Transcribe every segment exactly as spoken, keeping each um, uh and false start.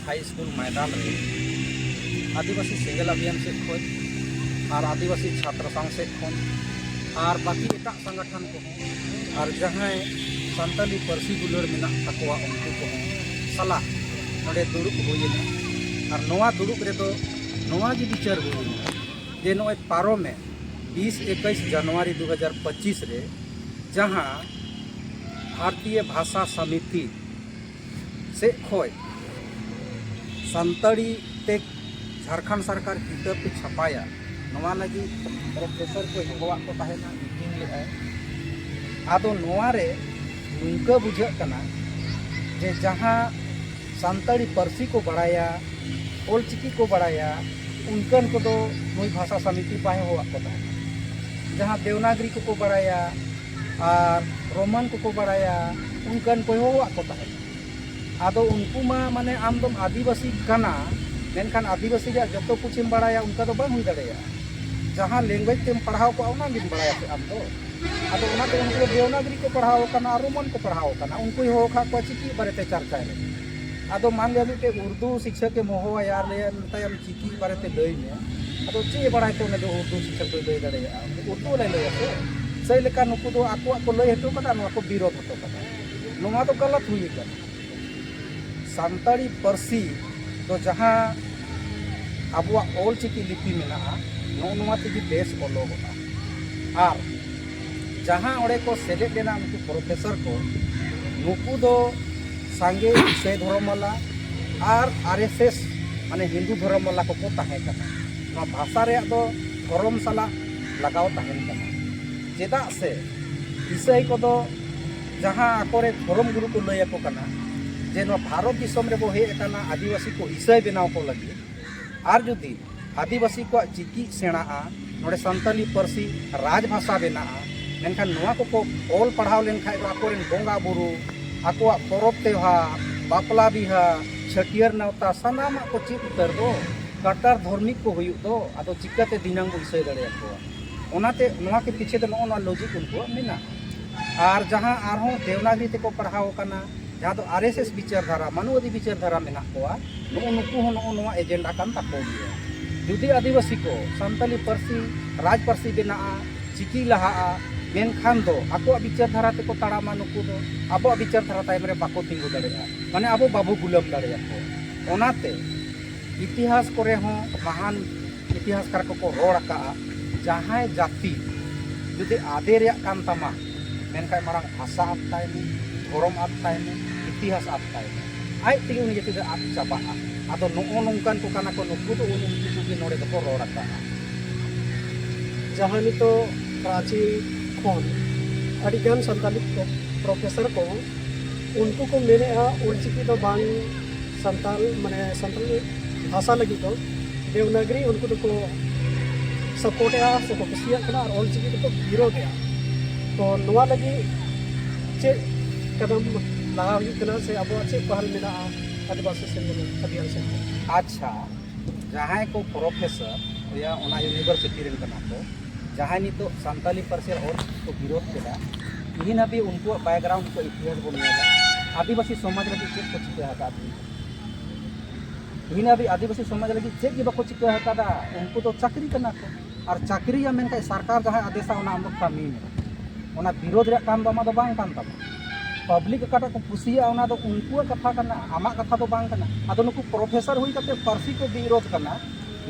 ᱦᱟᱭ school ᱢᱚᱭᱫᱟᱱ ᱨᱮ ᱟᱹᱫᱤᱵᱟᱹᱥᱤ ᱥᱮᱸᱜᱮᱞ ᱚᱵᱷᱤᱭᱟᱱ ᱥᱮᱫ ᱠᱷᱚᱱ ᱟᱨ ᱟᱹᱫᱤᱵᱟᱹᱥᱤ ᱪᱷᱟᱛᱨᱚ ᱥᱚᱝ ᱥᱮᱫ ᱠᱷᱚᱱ ᱟᱨ ᱵᱟᱹᱠᱤ ᱮᱴᱟᱜ ᱥᱚᱝᱜᱚᱴᱷᱚᱱ ᱠᱚᱦᱚᱸ ᱟᱨ ᱡᱟᱦᱟᱸᱭ ᱥᱟᱱᱛᱟᱞᱤ ᱯᱟᱹᱨᱥᱤ ᱫᱩᱞᱟᱹᱲ ᱢᱮᱱᱟᱜ ᱛᱟᱠᱚᱣᱟ ᱩᱱᱠᱩ ᱠᱚᱦᱚᱸ ᱥᱟᱞᱟᱜ ᱱᱚᱰᱮ ᱫᱩᱲᱩᱵ ᱦᱩᱭᱮᱱᱟ᱾ ᱟᱨ ᱱᱚᱣᱟ ᱫᱩᱲᱩᱵ ᱨᱮᱫᱚ ᱱᱚᱣᱟ ᱜᱮ ᱵᱤᱪᱟᱹᱨ ᱦᱩᱭᱮᱱᱟ ᱡᱮ ᱱᱚᱜᱼᱚᱭ ᱯᱟᱨᱚᱢᱮᱱ ᱵᱤᱥ ᱮᱠᱩᱥ ᱡᱟᱱᱩᱣᱟᱨᱤ ᱫᱩ ᱦᱟᱡᱟᱨ ᱯᱚᱸᱪᱤᱥ ᱨᱮ ᱡᱟᱦᱟᱸ ᱵᱷᱟᱨᱚᱛᱤᱭᱚ ᱵᱷᱟᱥᱟ ᱥᱚᱢᱤᱛᱤ ᱥᱮᱫ ᱠᱷᱚᱱ ᱥᱟᱱᱛᱟᱲᱤ ᱛᱮ ᱡᱷᱟᱲᱠᱷᱚᱸᱰ ᱥᱚᱨᱠᱟᱨ ᱠᱤᱛᱟᱹᱵ ᱠᱚ ᱪᱷᱟᱯᱟᱭᱟ, ᱱᱚᱣᱟ ᱞᱟᱹᱜᱤᱫ ᱯᱨᱚᱯᱷᱮᱥᱚᱨ ᱠᱚ ᱦᱚᱦᱚᱣᱟᱜ ᱠᱚ ᱛᱟᱦᱮᱱᱟ, ᱢᱤᱴᱤᱝ ᱞᱮᱫᱼᱟᱭ᱾ ᱟᱫᱚ ᱱᱚᱣᱟ ᱨᱮ ᱱᱚᱝᱠᱟ ᱵᱩᱡᱷᱟᱹᱜ ᱠᱟᱱᱟ ᱡᱮ ᱡᱟᱦᱟᱸ ᱥᱟᱱᱛᱟᱲᱤ ᱯᱟᱹᱨᱥᱤ ᱠᱚ ᱵᱟᱲᱟᱭᱟ, ᱚᱞᱪᱤᱠᱤ ᱠᱚ ᱵᱟᱲᱟᱭᱟ, ᱚᱱᱠᱟᱱ ᱠᱚᱫᱚ ᱱᱩᱭ ᱵᱷᱟᱥᱟ ᱥᱚᱢᱤᱛᱤ ᱵᱟᱭ ᱦᱚᱦᱚᱣᱟᱜ ᱠᱚ ᱛᱟᱦᱮᱱᱟ᱾ ᱡᱟᱦᱟᱸ ᱫᱮᱣᱱᱟᱜᱽᱨᱤ ᱠᱚᱠᱚ ᱵᱟᱲᱟᱭᱟ ᱟᱨ ᱨᱳᱢᱟᱱ ᱠᱚᱠᱚ ᱵᱟᱲᱟᱭᱟ, ᱚᱱᱠᱟᱱ ᱠᱚᱭ ᱦᱚᱦᱚᱣᱟᱜ ᱠᱚ ᱛᱟᱦᱮᱱᱟ᱾ ᱟᱫᱚ ᱩᱱᱠᱩ ᱢᱟ ᱢᱟᱱᱮ ᱟᱢ ᱫᱚᱢ ᱟᱹᱫᱤᱵᱟᱹᱥᱤ ᱠᱟᱱᱟ, ᱢᱮᱱᱠᱷᱟᱱ ᱟᱹᱫᱤᱵᱟᱹᱥᱤ ᱨᱮᱭᱟᱜ ᱡᱚᱛᱚ ᱠᱩᱪᱮᱢ ᱵᱟᱲᱟᱭᱟ, ᱚᱱᱠᱟ ᱫᱚ ᱵᱟᱝ ᱦᱩᱭ ᱫᱟᱲᱮᱭᱟᱜᱼᱟ᱾ ᱡᱟᱦᱟᱸ ᱞᱮᱝᱜᱩᱭᱮᱡᱽ ᱛᱮᱢ ᱯᱟᱲᱦᱟᱣ ᱠᱚᱜᱼᱟ, ᱚᱱᱟ ᱜᱮᱢ ᱵᱟᱲᱟᱭᱟ ᱥᱮ ᱟᱢ ᱫᱚ᱾ ᱟᱫᱚ ᱚᱱᱟᱛᱮ ᱩᱱᱠᱩ ᱫᱚ ᱫᱮᱣᱱᱟᱜᱽᱨᱤ ᱠᱚ ᱯᱟᱲᱦᱟᱣ ᱟᱠᱟᱱᱟ ᱟᱨ ᱨᱳᱢᱟᱱ ᱠᱚ ᱯᱟᱲᱦᱟᱣ ᱟᱠᱟᱱᱟ, ᱩᱱᱠᱩᱭ ᱦᱚᱦᱚ ᱠᱟᱜ ᱠᱚᱣᱟ ᱪᱤᱠᱤ ᱵᱟᱨᱮᱛᱮ ᱪᱟᱨᱪᱟᱭ ᱞᱟᱹᱜᱤᱫ᱾ ᱟᱫᱚ ᱢᱟᱱ ᱞᱤᱭᱟ ᱢᱤᱫᱴᱮᱡ ᱩᱨᱫᱩ ᱥᱤᱠᱥᱚᱠ ᱮᱢ ᱦᱚᱦᱚᱣᱟᱭᱟ ᱟᱨ ᱞᱟᱹᱭᱟ, ᱢᱮᱛᱟᱭᱟᱢ ᱪᱤᱠᱤ ᱵᱟᱨᱮᱛᱮ ᱞᱟᱹᱭ ᱢᱮ, ᱟᱫᱚ ᱪᱮᱫ ᱮ ᱵᱟᱲᱟᱭ ᱛᱮ ᱩᱱᱤ ᱫᱚ ᱩᱨᱫᱩ ᱥᱤᱠᱥᱚᱠ ᱫᱚᱭ ᱞᱟᱹᱭ ᱫᱟᱲᱮᱭᱟᱜᱼᱟ? ᱩᱨᱫᱩ ᱵᱟᱞᱟᱭ ᱞᱟᱹᱭᱟ ᱥᱮ᱾ ᱥᱮᱭ ᱞᱮᱠᱟ ᱱᱩᱠᱩ ᱫᱚ ᱟᱠᱚᱣᱟᱜ ᱠᱚ ᱞᱟᱹᱭ ᱦᱚᱴᱚ ᱠᱟᱫᱟ, ᱱᱚᱣᱟ ᱠᱚ ᱵᱤᱨᱳᱫ ᱦᱚᱴᱚ ᱠᱟᱫᱟ᱾ ᱱᱚᱣᱟ ᱫᱚ ᱜᱟᱞᱟᱛ ᱦᱩᱭ ᱟᱠᱟᱱᱟ᱾ ᱥᱟᱱᱛᱟᱲᱤ ᱯᱟᱹᱨᱥᱤ ᱫᱚ ᱡᱟᱦᱟᱸ ᱟᱵᱚᱣᱟᱜ ᱚᱞ ᱪᱤᱠᱤ ᱞᱤᱯᱤ ᱢᱮᱱᱟᱜᱼᱟ, ᱱᱚᱜᱼᱚ ᱱᱚᱣᱟ ᱛᱮᱜᱮ ᱵᱮᱥ ᱚᱞᱚᱜᱚᱜᱼᱟ᱾ ᱟᱨ ᱡᱟᱦᱟᱸ ᱚᱸᱰᱮ ᱠᱚ ᱥᱮᱞᱮᱫ ᱞᱮᱱᱟ ᱩᱱᱠᱩ ᱯᱨᱚᱯᱷᱮᱥᱚᱨ ᱠᱚ, ᱱᱩᱠᱩ ᱫᱚ ᱥᱟᱸᱜᱮ ᱤᱥᱟᱹᱭ ᱫᱷᱚᱨᱚᱢ ᱵᱟᱞᱟ ᱟᱨ ᱟᱨ ᱮᱥ ᱮᱥ, ᱢᱟᱱᱮ ᱦᱤᱱᱫᱩ ᱫᱷᱚᱨᱚᱢ ᱵᱟᱞᱟ ᱠᱚᱠᱚ ᱛᱟᱦᱮᱸ ᱠᱟᱱᱟ᱾ ᱱᱚᱣᱟ ᱵᱷᱟᱥᱟ ᱨᱮᱭᱟᱜ ᱫᱚ ᱫᱷᱚᱨᱚᱢ ᱥᱟᱞᱟᱜ ᱞᱟᱜᱟᱣ ᱛᱟᱦᱮᱱ ᱠᱟᱱᱟ᱾ ᱪᱮᱫᱟᱜ ᱥᱮ ᱤᱥᱟᱹᱭ ᱠᱚᱫᱚ ᱡᱟᱦᱟᱸ ᱟᱠᱚᱨᱮ ᱫᱷᱚᱨᱚᱢ ᱜᱩᱨᱩ ᱠᱚ ᱞᱟᱹᱭ ᱟᱠᱚ ᱠᱟᱱᱟ ᱡᱮ ᱱᱚᱣᱟ ᱵᱷᱟᱨᱚᱛ ᱫᱤᱥᱚᱢ ᱨᱮᱵᱚ ᱦᱮᱡ ᱟᱠᱟᱱᱟ ᱟᱹᱫᱤᱵᱟᱹᱥᱤ ᱠᱚ ᱤᱥᱟᱹᱭ ᱵᱮᱱᱟᱣ ᱠᱚ ᱞᱟᱹᱜᱤᱫ, ᱟᱨ ᱡᱩᱫᱤ ᱟᱹᱫᱤᱵᱟᱹᱥᱤ ᱠᱚᱣᱟᱜ ᱪᱤᱠᱤ ᱥᱮᱬᱟᱜᱼᱟ, ᱱᱚᱰᱮ ᱥᱟᱱᱛᱟᱞᱤ ᱯᱟᱹᱨᱥᱤ ᱨᱟᱡᱽ ᱵᱷᱟᱥᱟ ᱵᱮᱱᱟᱜᱼᱟ, ᱢᱮᱱᱠᱷᱟᱱ ᱱᱚᱣᱟ ᱠᱚᱠᱚ ᱚᱞ ᱯᱟᱲᱦᱟᱣ ᱞᱮᱱᱠᱷᱟᱱ ᱫᱚ ᱟᱠᱚᱨᱮᱱ ᱵᱚᱸᱜᱟ ᱵᱩᱨᱩ, ᱟᱠᱚᱣᱟᱜ ᱯᱚᱨᱚᱵᱽ ᱛᱮᱣᱦᱟᱨ, ᱵᱟᱯᱞᱟ ᱵᱤᱦᱟ, ᱪᱷᱟᱹᱴᱭᱟᱹᱨ ᱱᱮᱣᱛᱟ, ᱥᱟᱱᱟᱢᱟᱜ ᱠᱚ ᱪᱮᱫ ᱩᱛᱟᱹᱨ ᱫᱚ᱾ ᱠᱟᱴᱟᱨ ᱫᱷᱚᱨᱢᱤᱠ ᱠᱚ ᱦᱩᱭᱩᱜ ᱫᱚ, ᱟᱫᱚ ᱪᱤᱠᱟᱹᱛᱮ ᱫᱤᱱᱟᱹᱢ ᱵᱚ ᱤᱥᱟᱹᱭ ᱫᱟᱲᱮᱭᱟᱠᱚᱣᱟ? ᱚᱱᱟᱛᱮ ᱱᱚᱣᱟ ᱠᱚ ᱯᱤᱪᱷᱮ ᱫᱚ ᱱᱚᱜᱼᱚ ᱱᱚᱣᱟ ᱞᱚᱡᱤᱠ ᱩᱱᱠᱩᱣᱟᱜ ᱢᱮᱱᱟᱜᱼᱟ᱾ ᱟᱨ ᱡᱟᱦᱟᱸ ᱟᱨᱦᱚᱸ ᱫᱮᱣᱱᱟᱜᱽᱨᱤ ᱛᱮᱠᱚ ᱯᱟᱲᱦᱟᱣ ᱟᱠᱟᱱᱟ, ᱡᱟᱦᱟᱸ ᱫᱚ ᱟᱨ ᱮᱥ ᱮᱥ ᱵᱤᱪᱟᱹᱨ ᱫᱷᱟᱨᱟ, ᱢᱟᱱᱩᱣᱟᱫᱤ ᱵᱤᱪᱟᱹᱨ ᱫᱷᱟᱨᱟ ᱢᱮᱱᱟᱜ ᱠᱚᱣᱟ, ᱱᱩᱜᱼᱩ ᱱᱩᱠᱩ ᱦᱚᱸ ᱱᱚᱜᱼᱚ ᱱᱚᱣᱟ ᱮᱡᱮᱱᱰᱟ ᱠᱟᱱ ᱛᱟᱠᱚ ᱜᱮᱭᱟ᱾ ᱡᱩᱫᱤ ᱟᱹᱫᱤᱵᱟᱹᱥᱤ ᱠᱚ ᱥᱟᱱᱛᱟᱞᱤ ᱯᱟᱹᱨᱥᱤ ᱨᱟᱡᱽ ᱯᱟᱹᱨᱥᱤ ᱵᱮᱱᱟᱜᱼᱟ, ᱪᱤᱠᱤ ᱞᱟᱦᱟᱜᱼᱟ, ᱢᱮᱱᱠᱷᱟᱱ ᱫᱚ ᱟᱠᱚᱣᱟᱜ ᱵᱤᱪᱟᱹᱨ ᱫᱷᱟᱨᱟ ᱛᱮᱠᱚ ᱛᱟᱲᱟᱢᱟ, ᱱᱩᱠᱩ ᱫᱚ ᱟᱵᱚᱣᱟᱜ ᱵᱤᱪᱟᱹᱨ ᱫᱷᱟᱨᱟ ᱛᱟᱭᱚᱢ ᱨᱮ ᱵᱟᱠᱚ ᱛᱤᱸᱜᱩ ᱫᱟᱲᱮᱭᱟᱜᱼᱟ, ᱢᱟᱱᱮ ᱟᱵᱚ ᱵᱟᱵᱚ ᱜᱩᱞᱟᱹᱢ ᱫᱟᱲᱮᱭᱟᱠᱚᱣᱟ᱾ ᱚᱱᱟᱛᱮ ᱤᱛᱤᱦᱟᱥ ᱠᱚᱨᱮ ᱦᱚᱸ ᱢᱟᱦᱟᱱ ᱤᱛᱤᱦᱟᱥᱠᱟᱨ ᱠᱚᱠᱚ ᱨᱚᱲ ᱟᱠᱟᱫᱼᱟ, ᱡᱟᱦᱟᱸᱭ ᱡᱟᱹᱛᱤ ᱡᱩᱫᱤ ᱟᱫᱮ ᱨᱮᱭᱟᱜ ᱠᱟᱱ ᱛᱟᱢᱟ, ᱢᱮᱱᱠᱷᱟᱱ ᱢᱟᱲᱟᱝ ᱵᱷᱟᱥᱟ ᱟᱫ ᱛᱟᱭ ᱢᱮ, ᱫᱷᱚᱨᱚᱢ ᱟᱫ ᱛᱟᱭ ᱢᱮ, ᱤᱛᱤᱦᱟᱥ ᱟᱫ ᱛᱟᱭ ᱢᱮ, ᱟᱡ ᱛᱮᱜᱮ ᱩᱱᱤ ᱡᱟᱹᱛᱤ ᱫᱚ ᱟᱫ ᱪᱟᱵᱟᱜᱼᱟ᱾ ᱟᱫᱚ ᱱᱚᱜᱼᱚ ᱱᱚᱝᱠᱟᱱ ᱠᱚ ᱠᱟᱱᱟ ᱠᱚ ᱱᱩᱠᱩ ᱫᱚ, ᱩᱱ ᱩᱱᱠᱩ ᱠᱚᱜᱮ ᱱᱚᱰᱮ ᱫᱚᱠᱚ ᱨᱚᱲ ᱟᱠᱟᱫᱼᱟ᱾ ᱡᱟᱦᱟᱸ ᱱᱤᱛᱚᱜ ᱨᱟᱸᱪᱤ ᱠᱷᱚᱱ ᱟᱹᱰᱤᱜᱟᱱ ᱥᱟᱱᱛᱟᱞᱤ ᱯᱨᱚ-, ᱯᱨᱚᱯᱷᱮᱥᱚᱨ ᱠᱚ, ᱩᱱᱠᱩ ᱠᱚ ᱢᱮᱱᱮᱫᱼᱟ ᱚᱞᱪᱤᱠᱤ ᱫᱚ ᱵᱟᱝ, ᱥᱟᱱᱛᱟᱲ ᱢᱟᱱᱮ ᱥᱟᱱᱛᱟᱲᱤ ᱵᱷᱟᱥᱟ ᱞᱟᱹᱜᱤᱫ ᱫᱚ ᱫᱮᱵᱽᱱᱟᱜᱽᱨᱤ ᱩᱱᱠᱩ ᱫᱚᱠᱚ ᱥᱟᱯᱳᱨᱴᱮᱜᱼᱟ ᱥᱮᱠᱚ ᱠᱩᱥᱤᱭᱟᱜ ᱠᱟᱱᱟ, ᱟᱨ ᱚᱞᱪᱤᱠᱤ ᱫᱚᱠᱚ ᱵᱤᱨᱳᱫᱷᱮᱜᱼᱟ᱾ ᱛᱚ ᱱᱚᱣᱟ ᱞᱟᱹᱜᱤᱫ ᱪᱮᱫ ᱠᱟᱫᱟᱢ ᱞᱟᱦᱟ ᱦᱩᱭᱩᱜ ᱠᱟᱱᱟ ᱥᱮ ᱟᱵᱚᱣᱟᱜ ᱪᱮᱫ ᱯᱟᱦᱟᱞ ᱢᱮᱱᱟᱜᱼᱟ ᱟᱹᱫᱤᱵᱟᱹᱥᱤ ᱥᱮᱱ ᱟᱹᱫᱤᱵᱟᱹᱥᱤ ᱥᱮᱱ? ᱟᱪᱪᱷᱟ, ᱡᱟᱦᱟᱸᱭ ᱠᱚ ᱯᱨᱚᱯᱷᱮᱥᱚᱨ ᱭᱟ ᱚᱱᱟ ᱤᱭᱩᱱᱤᱵᱷᱟᱨᱥᱤᱴᱤ ᱨᱮᱱ ᱠᱟᱱᱟ ᱠᱚ, ᱡᱟᱦᱟᱸᱭ ᱱᱤᱛᱚᱜ ᱥᱟᱱᱛᱟᱞᱤ ᱯᱟᱹᱨᱥᱤ ᱟᱨ ᱚᱞ ᱪᱤᱠᱤ ᱠᱚ ᱵᱤᱨᱳᱫᱷ ᱠᱮᱫᱟ, ᱛᱤᱦᱤᱧ ᱦᱟᱹᱵᱤᱡ ᱩᱱᱠᱩᱣᱟᱜ ᱵᱮᱠᱜᱨᱟᱣᱩᱱᱰ ᱠᱚ ᱤᱛᱤᱦᱟᱥ ᱵᱚᱱ ᱧᱮᱞᱟ, ᱟᱹᱫᱤᱵᱟᱹᱥᱤ ᱥᱚᱢᱟᱡᱽ ᱞᱟᱹᱜᱤᱫ ᱪᱮᱫ ᱠᱚ ᱪᱤᱠᱟᱹ ᱟᱠᱟᱫ ᱛᱤᱦᱤᱧ ᱦᱟᱹᱵᱤᱡ ᱟᱹᱫᱤᱵᱟᱹᱥᱤ ᱥᱚᱢᱟᱡᱽ ᱞᱟᱹᱜᱤᱫ ᱪᱮᱫ ᱜᱮ ᱵᱟᱠᱚ ᱪᱤᱠᱟᱹ ᱟᱠᱟᱫᱟ᱾ ᱩᱱᱠᱩ ᱫᱚ ᱪᱟᱹᱠᱨᱤ ᱠᱟᱱᱟ ᱠᱚ, ᱟᱨ ᱪᱟᱹᱠᱨᱤᱭᱟ ᱢᱮᱱᱠᱷᱟᱱ ᱥᱚᱨᱠᱟᱨ ᱡᱟᱦᱟᱸᱭ ᱟᱫᱮᱥᱟ ᱚᱱᱟ ᱟᱢ ᱫᱚ ᱠᱟᱹᱢᱤ ᱢᱮ᱾ ᱚᱱᱟ ᱵᱤᱨᱳᱫᱷ ᱨᱮᱭᱟᱜ ᱠᱟᱢ ᱫᱚ ᱟᱢᱟᱜ ᱫᱚ ᱵᱟᱝ ᱠᱟᱱ ᱛᱟᱢᱟ᱾ ᱯᱟᱵᱽᱞᱤᱠ ᱚᱠᱟᱴᱟᱜ ᱠᱚ ᱠᱩᱥᱤᱭᱟᱜᱼᱟ ᱚᱱᱟ ᱫᱚ ᱩᱱᱠᱩᱣᱟᱜ ᱠᱟᱛᱷᱟ ᱠᱟᱱᱟ, ᱟᱢᱟᱜ ᱠᱟᱛᱷᱟ ᱫᱚ ᱵᱟᱝ ᱠᱟᱱᱟ᱾ ᱟᱫᱚ ᱱᱩᱠᱩ ᱯᱨᱚᱯᱷᱮᱥᱚᱨ ᱦᱩᱭ ᱠᱟᱛᱮ ᱯᱟᱹᱨᱥᱤ ᱠᱚ ᱵᱤᱨᱳᱫᱷ ᱠᱟᱱᱟ,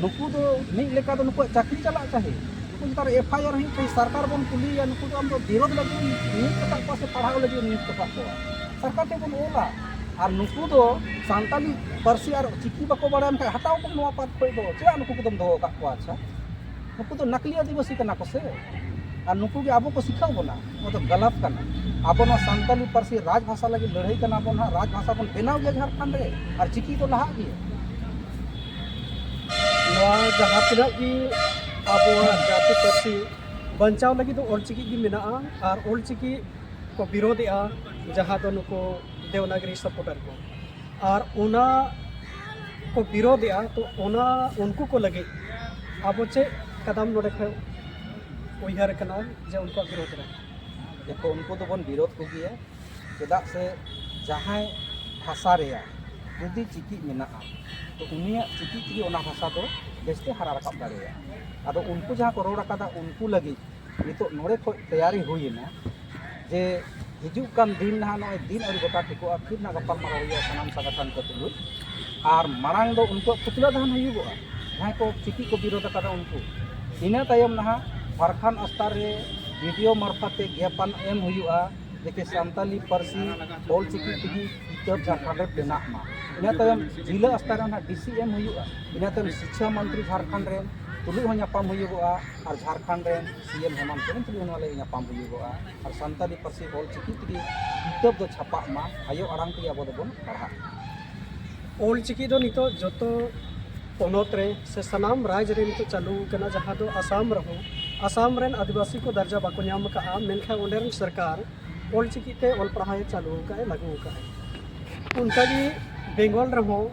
ᱱᱩᱠᱩ ᱫᱚ ᱢᱤᱫ ᱞᱮᱠᱟ ᱫᱚ ᱱᱩᱠᱩᱣᱟᱜ ᱪᱟᱹᱠᱨᱤ ᱪᱟᱞᱟᱜ ᱪᱟᱹᱦᱤ, ᱱᱩᱠᱩ ᱪᱮᱛᱟᱱ ᱨᱮ ᱮᱯᱷ ᱟᱭ ᱟᱨ ᱦᱩᱭᱩᱜ ᱪᱟᱹᱦᱤ, ᱥᱚᱨᱠᱟᱨ ᱵᱚᱱ ᱠᱩᱞᱤᱭᱮᱭᱟ, ᱱᱩᱠᱩ ᱫᱚ ᱟᱢ ᱫᱚ ᱵᱤᱨᱳᱫᱷ ᱞᱟᱹᱜᱤᱫ ᱮᱢ ᱱᱤᱭᱩᱡᱽ ᱟᱠᱟᱫ ᱠᱚᱣᱟ ᱥᱮ ᱯᱟᱲᱦᱟᱣ ᱞᱟᱹᱜᱤᱫ ᱮᱢ ᱱᱤᱭᱩᱡᱽ ᱟᱠᱟᱫ ᱠᱚᱣᱟ? ᱥᱚᱨᱠᱟᱨ ᱴᱷᱮᱱ ᱵᱚᱱ ᱚᱞᱟ᱾ ᱟᱨ ᱱᱩᱠᱩ ᱫᱚ ᱥᱟᱱᱛᱟᱞᱤ ᱯᱟᱹᱨᱥᱤ ᱟᱨ ᱪᱤᱠᱤ ᱵᱟᱠᱚ ᱵᱟᱲᱟᱭᱟ, ᱢᱮᱱᱠᱷᱟᱱ ᱦᱟᱴᱟᱣ ᱠᱚᱢ ᱱᱚᱣᱟ ᱯᱟᱫ ᱠᱷᱚᱱ ᱫᱚ, ᱪᱮᱫᱟᱜ ᱱᱩᱠᱩ ᱠᱚᱫᱚᱢ ᱫᱚᱦᱚ ᱟᱠᱟᱫ ᱠᱚᱣᱟ? ᱟᱪᱪᱷᱟ, ᱱᱩᱠᱩ ᱫᱚ ᱱᱟᱠᱞᱤ ᱟᱹᱫᱤᱵᱟᱹᱥᱤ ᱠᱟᱱᱟ ᱠᱚ ᱥᱮ, ᱟᱨ ᱱᱩᱠᱩ ᱜᱮ ᱟᱵᱚ ᱠᱚ ᱥᱤᱠᱷᱟᱹᱣ ᱵᱚᱱᱟ, ᱱᱚᱣᱟ ᱫᱚ ᱜᱟᱞᱟᱛ ᱠᱟᱱᱟ᱾ ᱟᱵᱚ ᱱᱚᱣᱟ ᱥᱟᱱᱛᱟᱞᱤ ᱯᱟᱹᱨᱥᱤ ᱨᱟᱡᱽ ᱵᱷᱟᱥᱟ ᱞᱟᱹᱜᱤᱫ ᱞᱟᱹᱲᱦᱟᱹᱭ ᱠᱟᱱᱟ ᱵᱚᱱ ᱦᱟᱸᱜ, ᱨᱟᱡᱽ ᱵᱷᱟᱥᱟ ᱵᱚᱱ ᱵᱮᱱᱟᱣ ᱜᱮᱭᱟ ᱡᱷᱟᱲᱠᱷᱚᱸᱰ ᱨᱮ, ᱟᱨ ᱪᱤᱠᱤ ᱫᱚ ᱞᱟᱦᱟᱜ ᱜᱮᱭᱟ᱾ ᱱᱚᱣᱟ ᱡᱟᱦᱟᱸ ᱛᱤᱱᱟᱹᱜ ᱜᱮ ᱟᱵᱚᱣᱟᱜ ᱡᱟᱹᱛᱤ ᱯᱟᱹᱨᱥᱤ ᱵᱟᱧᱪᱟᱣ ᱞᱟᱹᱜᱤᱫ ᱫᱚ ᱚᱞᱪᱤᱠᱤ ᱜᱮ ᱢᱮᱱᱟᱜᱼᱟ, ᱟᱨ ᱚᱞᱪᱤᱠᱤ ᱠᱚ ᱵᱤᱨᱳᱫᱮᱜᱼᱟ, ᱡᱟᱦᱟᱸ ᱫᱚ ᱱᱩᱠᱩ ᱫᱮᱣᱱᱟᱜᱽᱨᱤ ᱥᱟᱯᱳᱨᱴᱟᱨ ᱠᱚ, ᱟᱨ ᱚᱱᱟ ᱠᱚ ᱵᱤᱨᱳᱫᱮᱜᱼᱟ᱾ ᱛᱚ ᱚᱱᱟ ᱩᱱᱠᱩ ᱠᱚ ᱞᱟᱹᱜᱤᱫ ᱟᱵᱚ ᱪᱮᱫ ᱠᱟᱫᱟᱢ ᱱᱚᱰᱮ ᱠᱷᱚᱱ ᱩᱭᱦᱟᱹᱨ ᱠᱟᱱᱟ ᱡᱮ ᱩᱱᱠᱩᱣᱟᱜ ᱵᱤᱨᱳᱫᱷ ᱨᱮ? ᱫᱮᱠᱷᱚ, ᱩᱱᱠᱩ ᱫᱚᱵᱚᱱ ᱵᱤᱨᱳᱫᱷ ᱠᱚᱜᱮᱭᱟ, ᱪᱮᱫᱟᱜ ᱥᱮ ᱡᱟᱦᱟᱸᱭ ᱵᱷᱟᱥᱟ ᱨᱮᱭᱟᱜ ᱡᱩᱫᱤ ᱪᱤᱠᱤ ᱢᱮᱱᱟᱜᱼᱟ, ᱛᱚ ᱩᱱᱤᱭᱟᱜ ᱪᱤᱠᱤ ᱛᱮᱜᱮ ᱚᱱᱟ ᱵᱷᱟᱥᱟ ᱫᱚ ᱵᱮᱥᱛᱮ ᱦᱟᱨᱟ ᱨᱟᱠᱟᱵ ᱫᱟᱲᱮᱭᱟᱜᱼᱟ᱾ ᱟᱫᱚ ᱩᱱᱠᱩ ᱡᱟᱦᱟᱸ ᱠᱚ ᱨᱚᱲ ᱟᱠᱟᱫᱟ, ᱩᱱᱠᱩ ᱞᱟᱹᱜᱤᱫ ᱱᱤᱛᱚᱜ ᱱᱚᱰᱮ ᱠᱷᱚᱱ ᱛᱮᱭᱟᱨᱤ ᱦᱩᱭᱮᱱᱟ ᱡᱮ ᱦᱤᱡᱩᱜ ᱠᱟᱱ ᱫᱤᱱ ᱱᱟᱦᱟᱜ ᱱᱚᱜᱼᱚᱭ ᱫᱤᱱ ᱟᱹᱣᱨᱤ ᱜᱚᱴᱟ ᱴᱷᱤᱠᱚᱜᱼᱟ, ᱯᱷᱤᱨ ᱱᱟᱦᱟᱜ ᱜᱟᱯᱟᱞ ᱢᱟᱨᱟᱣ ᱦᱩᱭᱩᱜᱼᱟ ᱥᱟᱱᱟᱢ ᱥᱚᱝᱜᱚᱴᱷᱚᱱ ᱠᱚ ᱛᱩᱞᱩᱡ᱾ ᱟᱨ ᱢᱟᱲᱟᱝ ᱫᱚ ᱩᱱᱠᱩᱣᱟᱜ ᱯᱩᱛᱞᱟᱹ ᱫᱟᱦᱟᱱ ᱦᱩᱭᱩᱜᱚᱜᱼᱟ, ᱡᱟᱦᱟᱸᱭ ᱠᱚ ᱪᱤᱠᱤ ᱠᱚ ᱵᱤᱨᱳᱫ ᱟᱠᱟᱫᱟ ᱩᱱᱠᱩ᱾ ᱤᱱᱟᱹ ᱛᱟᱭᱚᱢ ᱱᱟᱦᱟᱜ ᱡᱷᱟᱲᱠᱷᱚᱸᱰ ᱥᱛᱚᱨ ᱨᱮ ᱵᱤ ᱰᱤ ᱳ ᱢᱟᱨᱯᱷᱚᱛ ᱛᱮ ᱜᱮᱯᱟᱱ ᱮᱢ ᱦᱩᱭᱩᱜᱼᱟ ᱡᱮ ᱥᱟᱱᱛᱟᱞᱤ ᱯᱟᱹᱨᱥᱤ ᱚᱞ ᱪᱤᱠᱤ ᱛᱮᱜᱮ ᱠᱤᱛᱟᱹᱵ ᱡᱷᱟᱲᱠᱷᱚᱸᱰ ᱨᱮ ᱵᱮᱱᱟᱜ ᱢᱟ᱾ ᱤᱱᱟᱹ ᱛᱟᱭᱚᱢ ᱡᱤᱞᱟᱹ ᱥᱛᱚᱨ ᱨᱮ ᱱᱟᱦᱟᱜ ᱰᱤ ᱥᱤ ᱮᱢ ᱦᱩᱭᱩᱜᱼᱟ᱾ ᱤᱱᱟᱹ ᱛᱟᱭᱚᱢ ᱥᱤᱪᱪᱷᱟ ᱢᱚᱱᱛᱨᱤ ᱡᱷᱟᱲᱠᱷᱚᱸᱰ ᱨᱮᱱ ᱛᱩᱞᱩᱡ ᱦᱚᱸ ᱧᱟᱯᱟᱢ ᱦᱩᱭᱩᱜᱚᱜᱼᱟ ᱟᱨ ᱡᱷᱟᱲᱠᱷᱚᱸᱰ ᱨᱮᱱ ᱥᱤ ᱮᱢ ᱦᱮᱢᱟᱱᱛ ᱥᱚᱨᱮᱱ ᱛᱩᱞᱩᱡ ᱦᱚᱸ ᱱᱚᱣᱟ ᱞᱟᱹᱜᱤᱫ ᱧᱟᱯᱟᱢ ᱦᱩᱭᱩᱜᱚᱜᱼᱟ᱾ ᱟᱨ ᱥᱟᱱᱛᱟᱞᱤ ᱯᱟᱹᱨᱥᱤ ᱚᱞ ᱪᱤᱠᱤ ᱛᱮᱜᱮ ᱠᱤᱛᱟᱹᱵ ᱫᱚ ᱪᱷᱟᱯᱟᱜ ᱢᱟ, ᱟᱭᱳ ᱟᱲᱟᱝ ᱛᱮᱜᱮ ᱟᱵᱚ ᱫᱚᱵᱚᱱ ᱯᱟᱲᱦᱟᱜ ᱢᱟ᱾ ᱚᱞ ᱪᱤᱠᱤ ᱫᱚ ᱱᱤᱛᱚᱜ ᱡᱚᱛᱚ ᱯᱚᱱᱚᱛ ᱨᱮ ᱥᱮ ᱥᱟᱱᱟᱢ ᱨᱟᱡᱽ ᱨᱮ ᱱᱤᱛᱚᱜ ᱪᱟᱹᱞᱩ ᱟᱠᱟᱱᱟ, ᱡᱟᱦᱟᱸ ᱫᱚ ᱟᱥᱟᱢ ᱨᱮᱦᱚᱸ, ᱟᱥᱟᱢ ᱨᱮᱱ ᱟᱹᱫᱤᱵᱟᱹᱥᱤ ᱠᱚ ᱫᱟᱨᱡᱟ ᱵᱟᱠᱚ ᱧᱟᱢ ᱟᱠᱟᱫᱼᱟ, ᱢᱮᱱᱠᱷᱟᱱ ᱚᱸᱰᱮ ᱨᱮᱱ ᱥᱚᱨᱠᱟᱨ ᱚᱞ ᱪᱤᱠᱤ ᱛᱮ ᱚᱞ ᱯᱟᱲᱦᱟᱣ ᱮ ᱪᱟᱹᱞᱩ ᱟᱠᱟᱫ ᱮ, ᱞᱟᱹᱜᱩ ᱟᱠᱟᱫ ᱮ᱾ ᱚᱱᱠᱟᱜᱮ ᱵᱮᱝᱜᱚᱞ ᱨᱮᱦᱚᱸ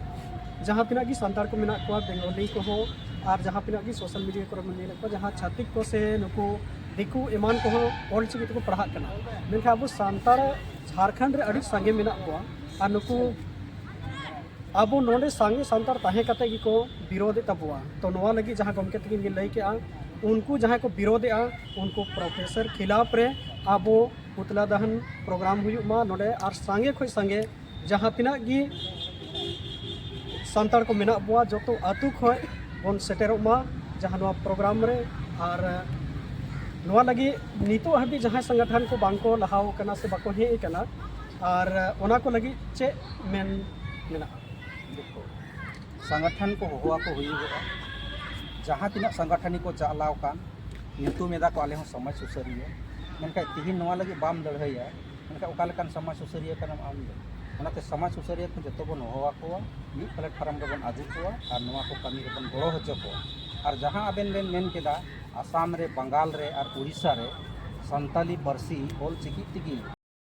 ᱡᱟᱦᱟᱸ ᱛᱤᱱᱟᱹᱜ ᱜᱮ ᱥᱟᱱᱛᱟᱲ ᱠᱚ ᱢᱮᱱᱟᱜ ᱠᱚᱣᱟ, ᱵᱮᱝᱜᱚᱞᱤ ᱠᱚᱦᱚᱸ, ᱟᱨ ᱡᱟᱦᱟᱸ ᱛᱤᱱᱟᱹᱜ ᱜᱮ ᱥᱳᱥᱟᱞ ᱢᱤᱰᱤᱭᱟ ᱠᱚᱨᱮ ᱵᱚᱱ ᱧᱮᱞᱮᱫ ᱠᱚᱣᱟ, ᱡᱟᱦᱟᱸ ᱪᱷᱟᱹᱛᱤᱠ ᱠᱚ ᱥᱮ ᱱᱩᱠᱩ ᱫᱤᱠᱩ ᱮᱢᱟᱱ ᱠᱚᱦᱚᱸ ᱚᱞ ᱪᱤᱠᱤ ᱛᱮᱠᱚ ᱯᱟᱲᱦᱟᱜ ᱠᱟᱱᱟ, ᱢᱮᱱᱠᱷᱟᱱ ᱟᱵᱚ ᱥᱟᱱᱛᱟᱲ ᱡᱷᱟᱲᱠᱷᱚᱸᱰ ᱨᱮ ᱟᱹᱰᱤ ᱥᱟᱸᱜᱮ ᱢᱮᱱᱟᱜ ᱠᱚᱣᱟ, ᱟᱨ ᱱᱩᱠᱩ ᱟᱵᱚ ᱱᱚᱰᱮ ᱥᱟᱸᱜᱮ ᱥᱟᱱᱛᱟᱲ ᱛᱟᱦᱮᱸ ᱠᱟᱛᱮ ᱜᱮᱠᱚ ᱵᱤᱨᱳᱫᱮᱫ ᱛᱟᱵᱚᱣᱟ᱾ ᱛᱚ, ᱱᱚᱣᱟ ᱞᱟᱹᱜᱤᱫ ᱡᱟᱦᱟᱸ ᱜᱚᱢᱠᱮ ᱛᱟᱹᱠᱤᱱ ᱠᱤᱱ ᱞᱟᱹᱭ ᱠᱮᱜᱼᱟ, ᱩᱱᱠᱩ ᱡᱟᱦᱟᱸᱭ ᱠᱚ ᱵᱤᱨᱳᱫᱮᱜᱼᱟ, ᱩᱱᱠᱩ ᱯᱨᱚᱯᱷᱮᱥᱚᱨ ᱠᱷᱤᱞᱟᱯ ᱨᱮ ᱟᱵᱚ ᱯᱩᱛᱞᱟ ᱫᱟᱦᱟᱱ ᱯᱨᱳᱜᱨᱟᱢ ᱦᱩᱭᱩᱜ ᱢᱟ ᱱᱚᱰᱮ, ᱟᱨ ᱥᱟᱸᱜᱮ ᱠᱷᱚᱱ ᱥᱟᱸᱜᱮ ᱡᱟᱦᱟᱸ ᱛᱤᱱᱟᱹᱜ ᱜᱮ ᱥᱟᱱᱛᱟᱲ ᱠᱚ ᱢᱮᱱᱟᱜ ᱵᱚᱣᱟ, ᱡᱚᱛᱚ ᱟᱹᱛᱩ ᱠᱷᱚᱱ ᱵᱚᱱ ᱥᱮᱴᱮᱨᱚᱜ ᱢᱟ ᱡᱟᱦᱟᱸ ᱱᱚᱣᱟ ᱯᱨᱳᱜᱨᱟᱢ ᱨᱮ᱾ ᱟᱨ ᱱᱚᱣᱟ ᱞᱟᱹᱜᱤᱫ ᱱᱤᱛᱚᱜ ᱦᱟᱹᱵᱤᱡ ᱡᱟᱦᱟᱸᱭ ᱥᱚᱝᱜᱚᱴᱷᱚᱱ ᱠᱚ ᱵᱟᱝ ᱠᱚ ᱞᱟᱦᱟᱣ ᱠᱟᱱᱟ ᱥᱮ ᱵᱟᱠᱚ ᱦᱮᱡ ᱟᱠᱟᱱᱟ, ᱟᱨ ᱚᱱᱟ ᱠᱚ ᱞᱟᱹᱜᱤᱫ ᱪᱮᱫ ᱢᱮᱱ ᱢᱮᱱᱟᱜᱼᱟ? ᱫᱮᱠᱷᱚ, ᱥᱚᱝᱜᱚᱴᱷᱚᱱ ᱠᱚ ᱦᱚᱦᱚ ᱟᱠᱚ ᱦᱩᱭᱩᱜᱚᱜᱼᱟ᱾ ᱡᱟᱦᱟᱸ ᱛᱤᱱᱟᱹᱜ ᱥᱚᱝᱜᱚᱴᱷᱚᱱ ᱠᱚ ᱪᱟᱞᱟᱣ ᱟᱠᱟᱱ, ᱧᱩᱛᱩᱢ ᱮᱫᱟ ᱠᱚ, "ᱟᱞᱮ ᱦᱚᱸ ᱥᱚᱢᱟᱡᱽ ᱥᱩᱥᱟᱹᱨᱤᱭᱟᱹ", ᱢᱮᱱᱠᱷᱟᱱ ᱛᱤᱦᱤᱧ ᱱᱚᱣᱟ ᱞᱟᱹᱜᱤᱫ ᱵᱟᱢ ᱞᱟᱹᱲᱦᱟᱹᱭᱟ, ᱢᱮᱱᱠᱷᱟᱱ ᱚᱠᱟ ᱞᱮᱠᱟᱱ ᱥᱚᱢᱟᱡᱽ ᱥᱩᱥᱟᱹᱨᱤᱭᱟᱹ ᱠᱟᱱᱟᱢ ᱟᱢ ᱫᱚ? ᱚᱱᱟᱛᱮ ᱥᱚᱢᱟᱡᱽ ᱥᱩᱥᱟᱹᱨᱤᱭᱟᱹ ᱠᱚ ᱡᱚᱛᱚ ᱵᱚᱱ ᱦᱚᱦᱚ ᱟᱠᱚᱣᱟ, ᱢᱤᱫ platform ᱨᱮᱵᱚᱱ ᱟᱹᱜᱩ ᱠᱚᱣᱟ ᱟᱨ ᱱᱚᱣᱟ ᱠᱚ ᱠᱟᱹᱢᱤ ᱨᱮᱵᱚᱱ ᱜᱚᱲᱚ ᱦᱚᱪᱚ ᱠᱚᱣᱟ᱾ ᱟᱨ ᱡᱟᱦᱟᱸ ᱟᱵᱮᱱ ᱵᱮᱱ ᱢᱮᱱ ᱠᱮᱫᱟ, ᱟᱥᱟᱢ ᱨᱮ, ᱵᱟᱝᱜᱟᱞ ᱨᱮ ᱟᱨ ᱩᱲᱤᱥᱥᱟ ᱨᱮ ᱥᱟᱱᱛᱟᱞᱤ ᱯᱟᱹᱨᱥᱤ ᱚᱞ ᱪᱤᱠᱤ ᱛᱮᱜᱮ